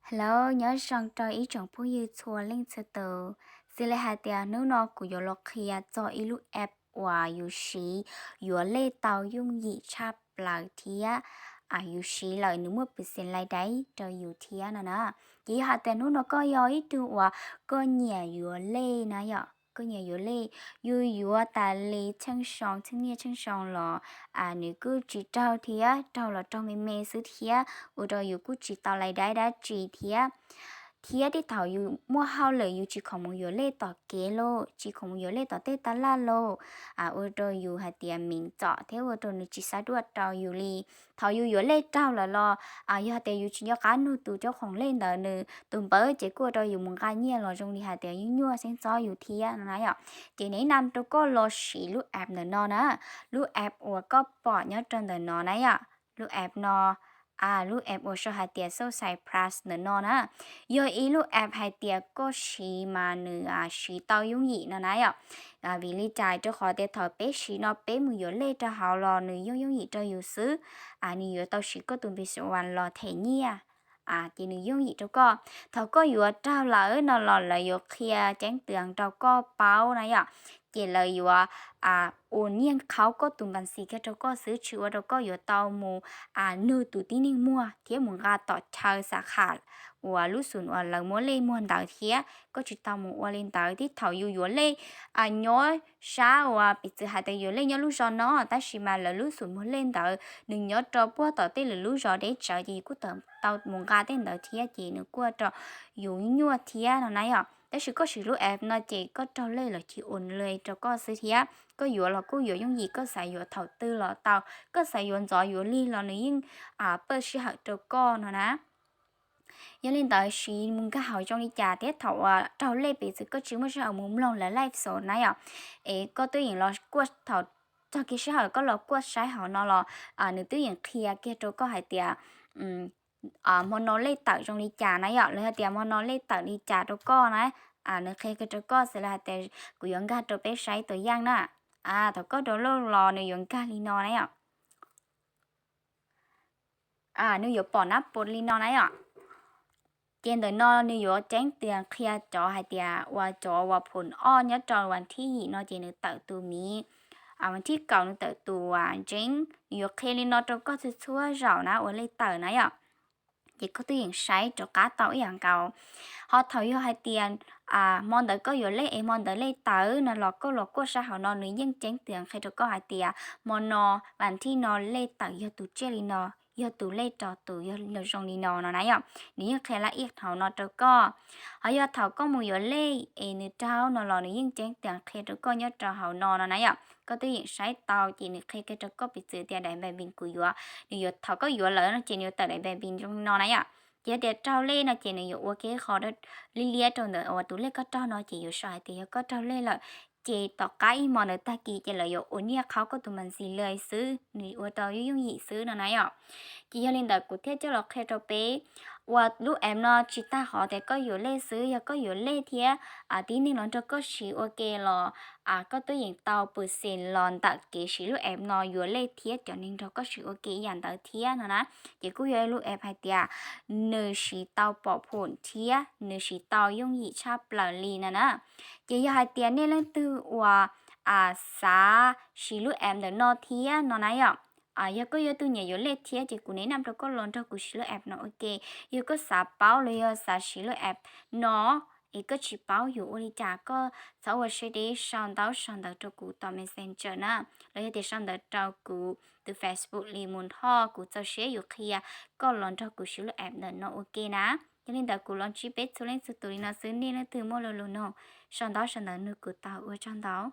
Hello, nyob zoo rau ib tsoom phooj ywg txhua leej txhua tus. Xws li hais tias hnub no kuv yuav los qhia txog ib lub app uas yus siv yuav lej tau yooj yim tshaj plaws thiab yus siv lawm nws muaj percent lais daiv rau yus thiab no na. Ces yog hais tias hnub no koj yog ib tug uas koj nyiam yuav lej na yom, koj nyiam yuav lej, yus yuav tas li tsheej xyoo, tsheej niaj tsheej xyoo los nws kuj tsis raug thiab, raug los raug me me xwb thiab ua rau yus kuj tsis tau lais daiv dab tsi thiab. Thiab tej thaum yus muaj hauj lwm yus tsis khoom mus yuav lej tom kev lauj, tsis khoom mus yuav lej tom tej taj laj lauj, ua rau yus hais tias meem txom thiab ua rau nws tsis xav duaj rau yus li. Thaum yus yuav lej raug lawm los yog hais tias yus tsis nco qab nug tus coj khoom lej ntawd nws tus npawb ces kuj ua rau yus mus nqa nyiaj los zoo li hais tias yeej nyuaj xeeb txob yus thiab no na yom. Ces nws nam rau koj los siv lub app ntawm no na, lub app uas koj pom nyob rau ntawm no na yom, lub app no, lub app uas sau hais tias Soul Cyprus ntawm no na, yog ib lub app hais tias koj siv mas nws siv tau yooj yim no na yom. Vim li cas? Rau qhov tias thaum peb siv no peb mus yuav lej rau hauv los nws yooj yooj yim rau yus xwb, nws yuav tau siv koj tus Visa los them nyiaj, ces nws yooj yim rau koj. Thaum koj yuav raug lawm no los lawv yuav qhia ceeb twm rau koj paub na yom. Ces lawv yuav ua nyiaj qhaub koj tus npas xis kiag rau koj xwb, tsis ua rau koj yuav tau mus nug tus tib neeg muag thiab mus nqa tom chaw xa kham uas lub xum uas lawv muab lej muag ntawd thiab. Koj tsis tau mus ua li ntawd. Tej thaum yus yuav lej nyob sab uas piv txwv hais tias yuav lej nyob lub zos no, tab sis mas lawv lub xum muag lej ntawd nws nyob rau puag tom tej lwm lub zos deb tsawv, ces yus kuj tau mus nqa tej ntawd thiab, ces nws kuj ua rau yus nyuaj thiab no na yom. Tab sis koj siv lub app no ces koj raug lej los cia ua li rau koj xwb thiab. Koj yuav los kuj yuav yooj yim, koj xav yuav thaum twg los tau, koj xav yuav ntxov yuav lig los nws yeej pab sij hawm rau koj no na. Yog li ntawd siv mus nkag hauv zoo li cas thiab thaum uas raug lej piv txwv koj tsis muaj sij hawm mus mloog lawv live show na yom, es koj twb yeem los kuaj thaum txog kev sij hawm koj los kuaj saib hauv no los nws twb yeem qhia kiag rau koj hais tias hmo no lej tawm zoo li cas na yom, los yog tias hmo no lej tawm li cas rau koj na. Nws qhia kiag rau koj xws li hais tias kuv yuav nkag rau peb saib tus yaj na. Thaum koj rau lej los nws yuav nkag li no na yom. Nws yuav pom nab pos li no na yom. Ces ntawm no nws yuav ceeb twm qhia cov hais tias uas cov uas phoom ob nyob rau vas thib yim no ces nws tawm tus miv, vas thib kaum nws tawm tus uas ntseeb, nws yuav qhia li no rau koj txhua txhua zaus na uas lej tawm na yom. Ces koj twb yeem saib rov qab tau ib yam nkaus. Ho thaum yog hais tias hmo ntawd koj yuav lej es hmo ntawd lej tawm no los koj los kuaj saib hauv no nws yeej ceeb twm qhia rau koj hais tias hmo no vas thib no lej tawm yog tus tsiaj li no, yog tus lej rov tus yog zoo li no no na yom. Nws yeej qhia laj ib hauv no rau koj. Ho yog thaum koj mus yuav lej es nws raug no los nws yeej ceeb twm qhia rau koj nyob rau hauv no no na yom. Koj twb yeem saib tau ces nws qhia kiag rau koj piv txwv tias daim npais npis kuv yuav, nws yuav thaum koj yuav lawm no ces nws yuav tawm daim npais npis zoo li no na yom. Ces yog tias raug lej no ces nws yuav ua kiag qhov li liab rau ntawm uas tus lej koj raug no ces yuav sau hais tias yog koj raug lej lawm. Ces tom qab ib hmo ntawd tag kis ces lawv yuav ua nyiaj qhaub koj tus npais xis li xwb, nws ua tau yooj yooj yim xwb no na yom. Ces yog li ntawd kuv thiaj coj los qhia rau peb uas lub app no tsis tag qhov tias koj yuav lej xwb, yog koj yuav lej thiab tib neeg los nrog koj siv ua ke los koj twb yeem tau pus xes los ntawm kev siv lub app no yuav lej thiab cov neeg nrog koj siv ua ke ib yam ntawd thiab no na. Ces kuj yog ib lub app hais tias nws siv tau pom phom thiab nws siv tau yooj yim tshaj plaws li no na. Ces yog hais tias nej leej twg uas xav siv lub app ntawm no thiab no na yom, yog koj yog tus nyiam yuav lej thiab ces kuv nes nam rau koj los nrog kuv siv lub app no ua ke. Yog koj xav paub los yog xav siv lub app no es koj tsis paub yuav ua li cas koj txhob ua siab deb, sau ntaub sau ntawv rau kuv tom Messenger na, los yog tias sau ntawv rau kuv tus Facebook li mus thoj, kuv txaus siab yuav qhia koj los nrog kuv siv lub app ntawm no ua ke na. Yog li ntawd kuv los ntsib peb txhua leej txhua tus li no xwb, nej leej twg muaj lo lus nug sau ntaub sau ntawv nug kuv tau, ua tsaug ntau.